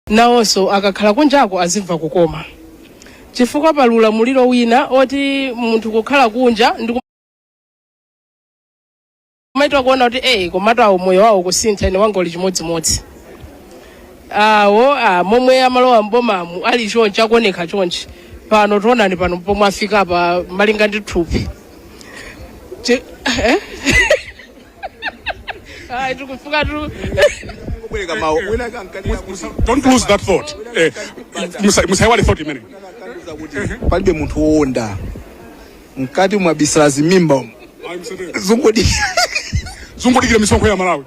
Nawonso akakhala kunjako azimva kukoma, chifukwa pali ulamuliro wina oti munthu kukhala kunja ndi kumaita kuona kuti komatu awo moyo wawo kusintha, ine wanga uli chimodzimodzi. Awo momwe amalowa mbomamu ali chonchi, akuoneka chonchi, pano tionani pano pomwe afika pa malinga ndi thupi. Eh? Ayi, tikufuka tu. Kubwereka mawu wina kankanira kuti Don't lose that thought. Musaiwale thought imene kuti palibe munthu wowonda mkati mwabisala zimimba umu. Zungodi. Zungodikira misonkho ya Malawi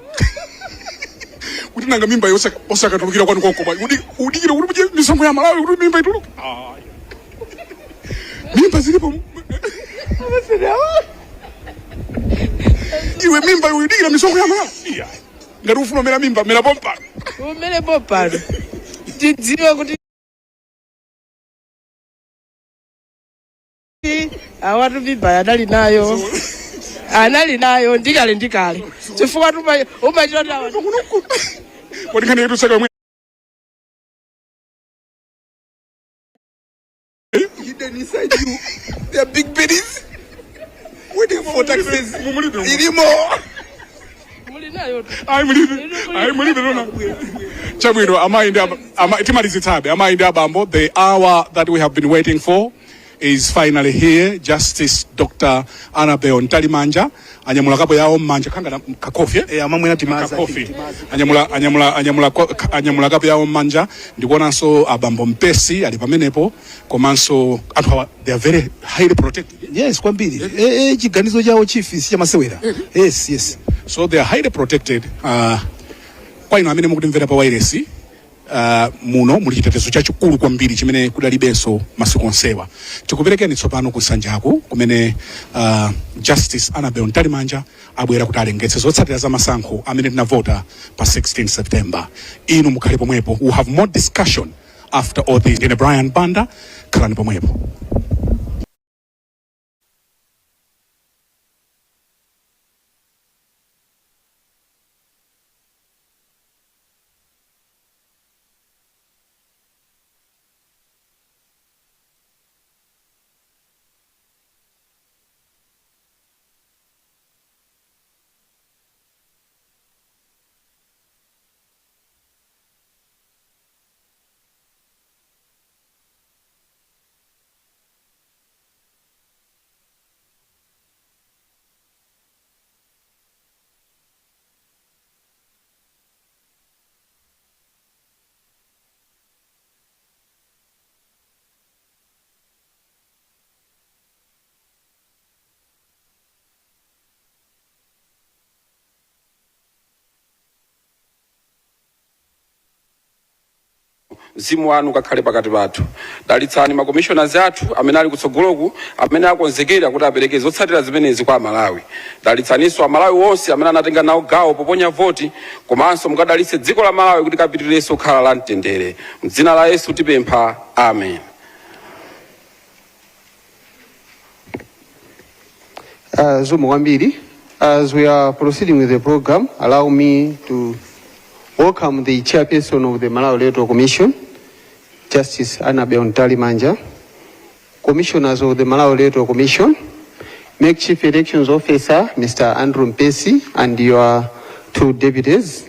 kuti nanga mimba osakatulukira kwanu konko bwa udikire kuti mudye misonkho ya Malawi kuti mimba ituluke. Ah. Mimba zilipo, iwe mimba iwe udikira misonkho ya Malawi. Iya. Ngati ufuna umera mimba, mera pompano. Umene pompano tidziwe kuti awatu mimba anali nayo ndikale ndikale, chifukwa umachita kuti awa Kodi nkhani yetu saka yomwe Hidden inside you there are big bellies waiting for taxes. Mumulibe. Ilimo. Muli nayo. Ayi, mulibe, ayi, mulibe lona. Chabwino, amayi ndi timalizitsabe. Amayi ndi abambo, the hour that we have been waiting for is finally here. Justice Dr. Annabel Mtalimanja anyamula kapo yawo mmanja khanga na kakofi, eh? Amamwena timaza. Kakofi. Anyamula kapo yawo mmanja. Ndikuonanso abambo Mpesi ali pamenepo, komanso anthu awa, they are very highly protected. Yes, kwambiri. Chiganizo chawo, chief, sichamasewera. Yes. So they are highly protected. Kwa inu amene mukutimvera pa wireless, muno muli chitetezo chachikulu kwambiri chimene kudalibenso masiku onsewa. Tikuperekeni tsopano ku nsanjaku kumene Justice Annabel Mtalimanja abwera kuti alengetse zotsatira za masankho amene tinavota pa 16 September. Inu mukhale pomwepo, we have more discussion after all this. Ndine Brian Banda, khalani pomwepo. Mzimu wanu ukakhale pakati pathu. Dalitsani makomishoners athu amene ali kutsogoloku, amene akonzekera kuti apereke zotsatira zimenezi kwa Amalawi. Dalitsaninso Amalawi onse amene anatenga nawo gawo poponya voti, komanso mukadalitse dziko la Malawi kuti kapitirirenso kukhala la mtendere. Mdzina la Yesu tipempha, amen. Zikomo kwambiri. As we are proceeding with the program, allow me to welcome the chairperson of the Malawi Electoral Commission, Justice Annabel Mtalimanja, commissioners of the Malawi Electoral Commission, MEC Chief Elections Officer, Mr. Andrew Mpesi, and your two deputies,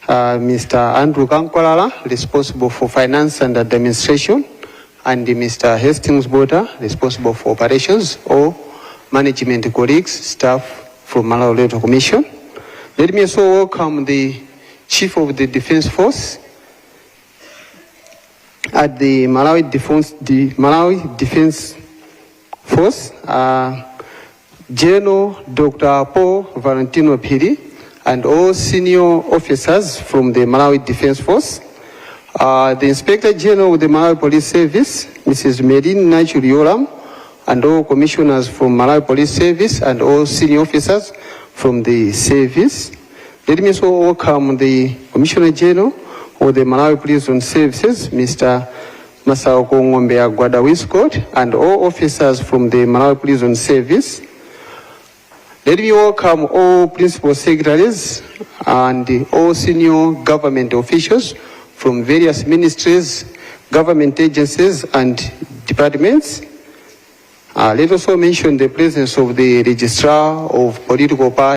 Mr. Andrew Kankolala, responsible for finance and administration, and Mr. Hastings Bota, responsible for operations, all management colleagues, staff from Malawi Electoral Commission. Let me also welcome the Chief of the Defense Force at the Malawi Defense Force, General Dr. Paul Valentino Phiri, and all senior officers from the Malawi Defense Force, the Inspector General of the Malawi Police Service, Mrs. Merlyne Nachuli Yolamu, and all commissioners from Malawi Police Service and all senior officers from the service. Let me also welcome the Commissioner General of the Malawi Prison Services, Mr. Masauko Ng'ombe Wiscott, and all officers from the Malawi Prison Service. Let me welcome all principal secretaries and all senior government officials from various ministries, government agencies, and departments. Let us also mention the presence of the Registrar of Political Parties.